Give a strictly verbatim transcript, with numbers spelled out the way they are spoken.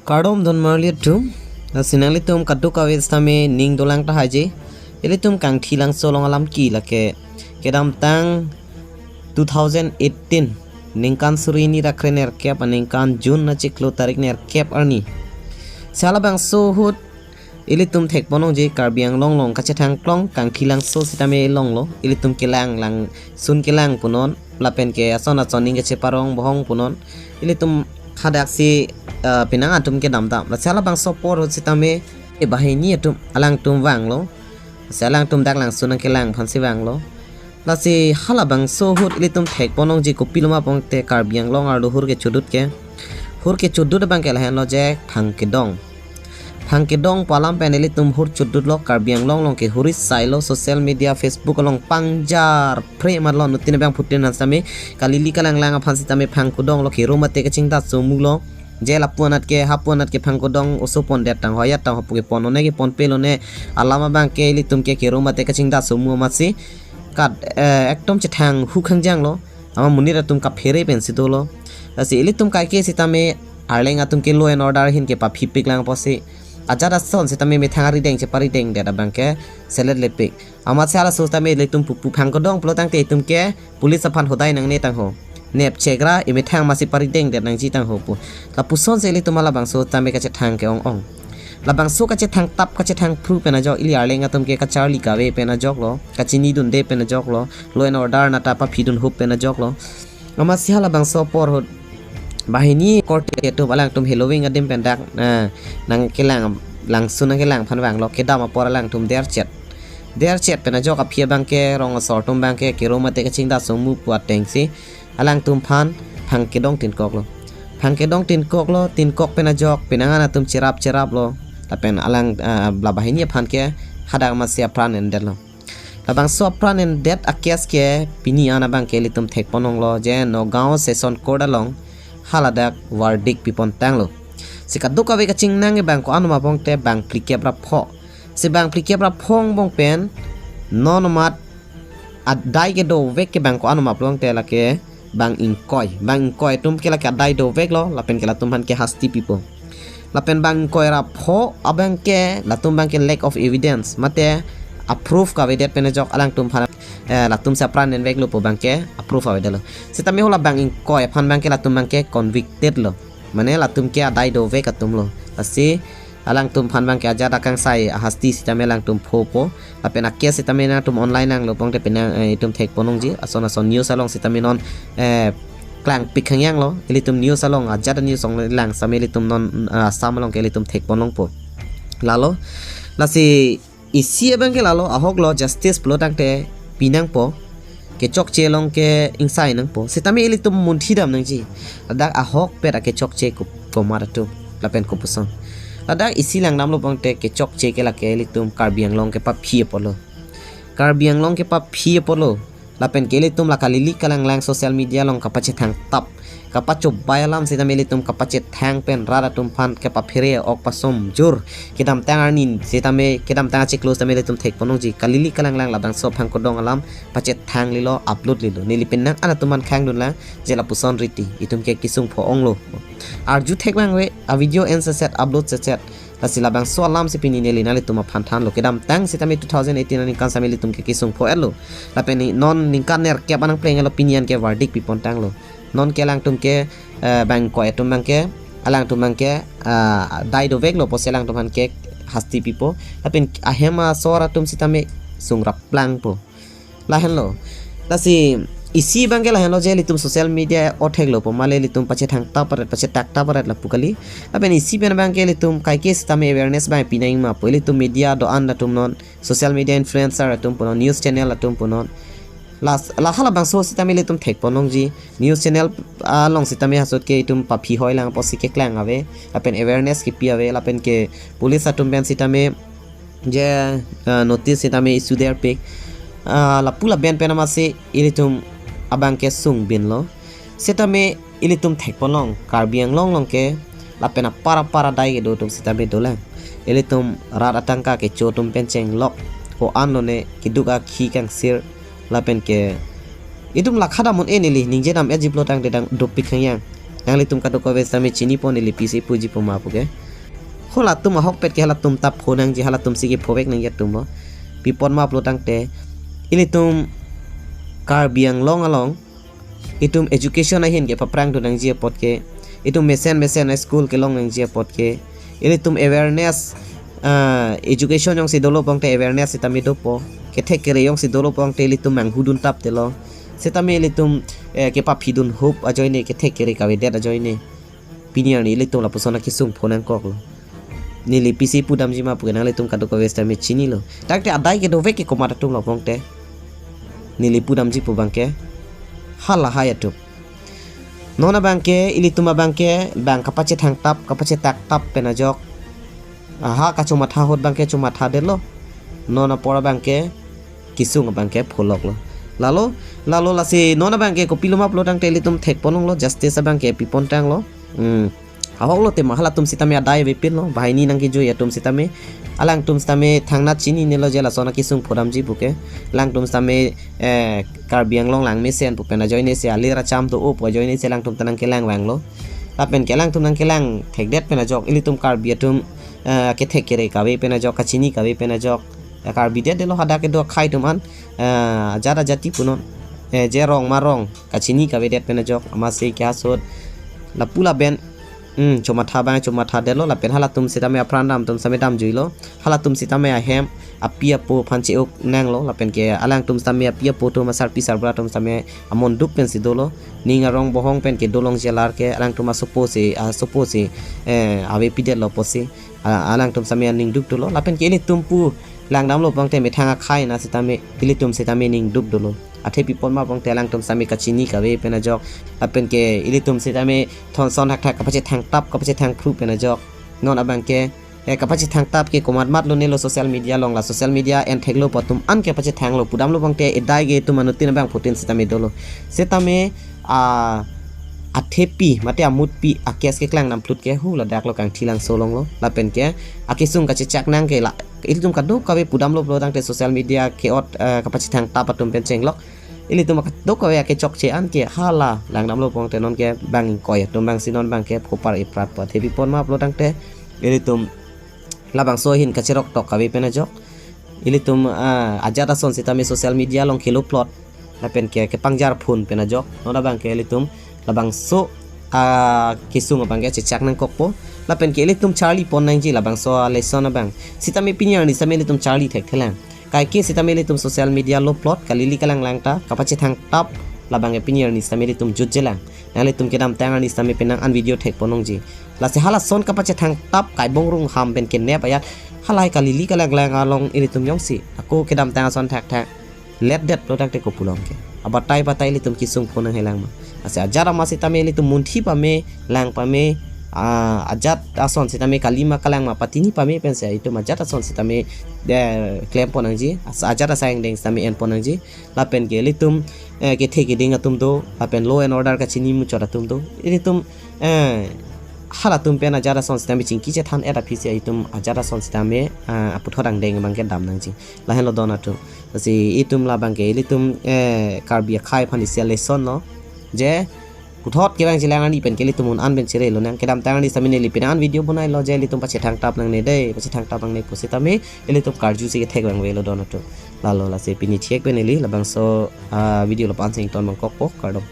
Kardom don marli atum, lasi nanglitum kadokave sitame ning dolang tahai je. Ilitum Kangthilangso along alam ke lake kedamtang two thousand eighteen ningkan suri hini ra kre nerkep aningkan June achiklo tarik nerkep arni. Si halabangso ahut ilitum thekponlongji Karbi Anglong along kachethang klong Kangthilangso sitame longlo, ilitum kelang langsun kelang punon, lapen ke ason ason ning kacheparong bohong punon, ilitum hadaksi, eh, penang atum kedam dam. Lasi halabangso apor ahut sitame, eh, banghini atum alangtum vanglo. Lasi alangtum dak langsun nangkelang aphansi vanglo. Lasi halabangso ahut ilitum thekponlongji kopilo ma pulote Karbi Anglong arlo hur kechodut ke. Hur kechodut abang ke lahenlo je Phangkedong. Phangkedong pu alam pen ilitum hur chodutlo, Karbi Anglong along ke hur-i sailo, social media, Facebook along pangjar phre matlo, nutin abang phutin han sitame kalili kalanglang aphan sitame Phangkedong lo, kero mate kachingdat chomulo. Je lapu anat ke, hapu anat ke Phangkedong oso pondet tangho, ayat tangho pu kepon lone, kepon pe lone, alam abang ke ilitum ke kero mate kachingdat chomu amatsi kat, eh, ekdom chethang hu khangjang lo. Ama monit atum kaphere pensi dolo. Lasi ilitum kaike sitame Arleng atum ke law and order ahin kepaphipik lang apotsi ajat ason sitame methang arideng cheparidengdet abang ke selet lepik. Amatsi halaso sitame ilitum pupu Phangkedong pulo tangte itum ke police aphan hodai nangne tangho. Nep chekra imethang amatsi paridengdet nangji tangho pu. Lapusonsi ilitum halabangso tame kachethang ke-ong ong. Labangso kachethang tap kachethang phru pen ajok, ili Arleng atum ke kacharli kave pen ajok lo, kachinidunde pen ajok lo, law and order nata paphidun hup pen ajok lo. Amatsi halabangso apor ahut banghini korte atum alangtum Halloween adim pen dak, eh, nangkelang, langsun nangkelang aphan vanglo, kedam apor alangtum derchet. Derchet pen ajok aphi abang ke rong asor atum abang ke kero mate kachingdat chomu pu atengsi alangtum aphan Phangkedong tinkoklo. Phangkedong tinkoklo, tinkok pen ajok penang an atum cherap cheraplo. Lapen alang, ah, la banghini aphan ke hadak amatsi apran endetlo. Labangso apran endet a-case ke pini an abang ke ilitum thekponlonglo je Nagaon Session Court along haladak verdict pipontanglo. Si kadokave kachingnang ke bang ko-an ma pulote bang phlikep ra pho. Si bang phlikep ra pho angbong pen non amat adai kedovek ke bang ko-an ma pulote lake bang ingkoi. Bang ingkoi atum ke lake adai doveklo, lapen ke latum aphan ke hasti pipo. Lapen bang ingkoi ra pho abang ke latum abang ke lack of evidence, mate a-proof kavedet pen ajok alangtum aphan, eh, latumsi apran enveklo pu abang ke a-proof kavedetlo. Sitame hala bang ingkoi aphan abang ke latum abang ke convicted lo. Mane latum ke adai dovek atum lo. Lasi alangtum aphan abang ke ajat akangsai ahasti sitame alangtum phopo. Lapen a-case sitame nangtum online nanglo pulote penang, eh, itum thekponlongji. Ason ason news along sitame non, eh, klangpik khangjang lo. Ilitum news along, ajat news along lang sitame ilitum non, eh, Assam along ke ilitum thekponlongpo. Lalo, lasi isi abang ke lalo, ahok lo justice pulo tangte pinangpo. Kechokche along ke ingsai nangpo. Sitame ilitum munthi dam nangji. Ladak ahokpet akechokche ko-, komat atum. Lapen kopuson. Ladak isi langdamlo pulote kechokche ke lake ilitum Karbi Anglong kepaphi apotlo. Karbi Anglong kepaphi apotlo. Lapen ke ilitum la kalili kalanglang social media along kapachethang tap, kapachobai alam sitame ilitum kapachethang pen rat atum aphan kepaphere ok pasomjur. Kedamtang arni sitame, kedamtang achiklo sitame ilitum thekponlongji. Kalili kalanglang labangso Phangkedong alam pachethang lilo, upload lilo. Neli penang an atum aphan khangdunlang je lapuson riti itum ke kesung pho-onglo. Arju thek abang ave, a-video en seset, upload seset. Lasi labangso alamsi pini neli nanglitum aphan thanlo. Kedamtang sitame two thousand eighteen aningkan sitame ilitum ke kesung pho-etlo. Lapen non ningkan nerkep anang plenglo, pini an ke verdict pipontanglo. Non ke alangtum ke, eh, bang ingkoi atum abang ke, alangtum abang ke, ah, adai doveklo pusi alangtum aphan ke hasti pipo. Lapen ahem asor atum sitame sung rapplangpo. Lahenlo. Lasi isi abang ke lahenlo je ilitum social media otheklo pu male ilitum pachethang tap paret, pachetak tap paret lapu kali. Lapen isi pen abang ke ilitum kaike sitame awareness abang pinangma pu ilitum media do-an atum non, social media influencer atum punon, news channel atum punon. Las, la halabangso sitame ilitum thekponlongji. News channel along sitame halaso ke itum paphi hoi lang apotsi keklang ave. Lapen awareness kepi ave. Lapen ke police atum pen sitame je, ah, notice sitame issue derpik. Ah, lapu laben pen amatsi ilitum abang ke sungbinlo. Sitame ilitum thekponlong Karbi Anglong along ke lapen apar apar adai kedo atum sitame dolang. Ilitum rat atangka kecho atum pen chenglok ko-an lone keduk akhi kangsir lapen ke itum la khadam un-e neli ningje dam-etji pulo tangte dang dopik khangjang. Nanglitum kadokave sitame chinipon, neli pisi puji puma puke. Halatum ahokpet ke halatum ta pho nangji, halatum si kephovek nangji atum lo. Pi apot ma pulo tangte, ilitum Karbi Anglong along itum education ahin ke paprang tu nangji apot ke, itum mesen mesen a-school kelong nangji apot ke, ilitum awareness, ah, education jongsi dolo pulote awareness sitame dopo, kethek kere jongsi dolo pulote ilitum manghudun tap telo, sitame ilitum, eh, kepaphi dun hop ajoine, kethek kere kavedet ajoine. Pini arni ilitum lapuson akesung pho nangkoklo. Neli pisi pudamji ma puke nanglitum kadokave sitame chinilo. Tangte adai kedovek ke komat atum lo pulote, neli pudamji pu abangke halahai atum. Non abangke, ilitum abangke bang kapachethang tap, kapachethak tap pen ajok, aha kachomatha ahut abangke chomathadetlo. Non apor abangke kesung abangke pholoklo. Lalo, lalo lasi non abangke kopilo ma pulo tangte ilitum thekpon longlo, justice abangke pipon tanglo. Hmm. Ahok lote ma halatum sitame adai avepinlo, banghini nangkejui atum sitame. Alangtum sitame thangnat chininelo je lason akesung phodamji puke. Alangtum sitame, eh, Karbi Anglong langmesen pu pen ajoine si alir acham do-o pu ajoine si alangtum ta nangkelang vanglo. Lapen ke alangtum nangkelang thekdet pen ajok ilitum Karbi atum, eh, kethek kere kave pen ajok, kachini kave pen ajok, eh, Karbi det delo hadak kedo akhei atum an, eh, ajat ajati punon, eh, je rong ma rong kachini kavedet pen ajok, amatsi ke asot lapu laben, hmm, chomatha abang chomathadetlo, lapen halatum sitame apran dam atum sitame damjuilo, halatum sitame ahem api apo aphan che-ok nanglo, lapen ke alangtum sitame api apo atum asarpi sarbura atum sitame amonduk pensi dolo, ning arong bohong pen kedo longji alar ke alangtum asopo si, asopo si, eh, avepidetlo pusi, a-, alangtum sitame aning duk dolo, lapen ke ilitum pu langdamlo pulote methang akhei na sitame ilitum sitame ning duk dolo. Athe pi apot ma pulote alangtum sitame kachini kave pen ajok, lapen ke ilitum sitame thon son thakthak kapachethang tap, kapachethang phru pen ajok. Non abangke, eh, kapachethang tap ke komat mat lonelo social media along, la social media en theklo pu atum an ke pachethanglo, pudamlo pulote edai ke itum anuttin abangphutin sitame dolo. Sitame, ah, athepi mate amutpi a-case keklang dam phlut ke hu ladak lo, Kangthilangso along lo, lapen ke akesung kachechak nang ke la ilitum kadokave pudamlo pulo tangte social media ke-ot, eh, kapachethang tap atum pen chenglok. Ilitum kadokave akechokche an ke hala langdamlo pulote non ke bang ingkoi atum bang si non abangke phopar iprat pu athe pi apot ma pulo tangte, ilitum labangso ahin kacherok tok kave pen ajok, ilitum, ah, ajat ason sitame social media along kelo plot, lapen ke kepangjar phun pen ajok, non abangke ilitum labangso akesung abangke chechak nangkokpo, lapen ke ilitum charlipon nangji labangso a-lesson abang. Sitame pini arni sitame ilitum charli thekthelang. Kaike sitame ilitum social media lo plot, kalili kalanglang ta kapachethang tap, labangke pini arni sitame ilitum jutjelang. Nanglitum kedamtang arni sitame penang an video thekpon longji. Lasi halason kapachethang tap kaibong rungham pen kenep ajat, halahai kalili kalanglang along ilitum jongsi ako kedamtang ason thakthak letdet pulo tangte kopulo ke, abatai batai ilitum kesung pho nanghelang ma? Lasi ajat amat sitame ilitum munthi pame, lang pame, ah, ajat ason sitame kali ma kalang ma, patini pame pensi itum ajat ason sitame, eh, klempon nangji, as-, ajat asai angdeng sitame enpon nangji, lapen ke ilitum, eh, kethe keding atum do, lapen law and order kachini muchot atum do, ilitum, eh, halatum pen ajat ason sitame chingki chethan-et aphi si itum ajat ason sitame, ah, aputhot angdeng abangke dam nangji. Lahenlo don atum. Lasi itum labangke ilitum, eh, Karbi akhei aphan isi a-lesson lo. Je puthot kevang jilang arni pen ke ilitum un an pen chere lonang. Kedamtang arni sitame neli penang an video bonailo je ilitum pachethang tap nangne dei, pachethang tap nangne pu sitame ilitum karju si kethek vangvelo don atum. Lalo lasi pini thek pen neli labangso, ah, video lapu-an si ington bangkokpo, kardom.